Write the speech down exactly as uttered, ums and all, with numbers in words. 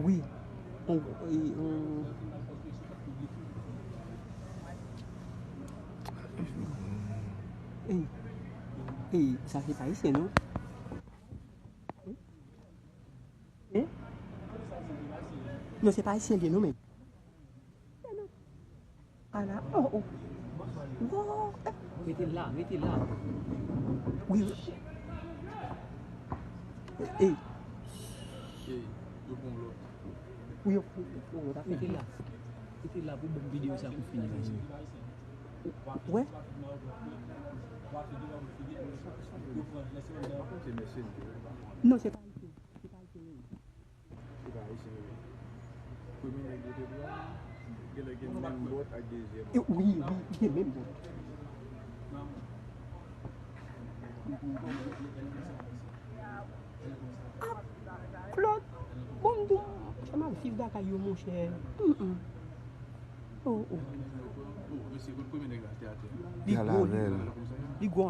Wi. On, e, on... Ey, ey, sa se pa ayisyen, non? Eh? Non, se pa ayisyen li ye, non, men. Ala, oh, oh. Wow, eh. Rete la, rete la. Wi. Ey. Ey, yo pran lòt. Wi, yo pran lòt. Rete la. Rete la pou bon videyo sa pou fini la. Wè? Non, se pa ayisyen. Se pa ayisyen, non. Se pa ayisyen, non. Premye nèg yo te pran, genlè gen menm bòt ak dezyèm. E, wi, wi, gen menm bòt. Ah, Claude, bon, m di w, m ap viv bagay yo, monchè. Mm, mm. Oh, oh. Li gwo, li gwo. Li gwo anpil.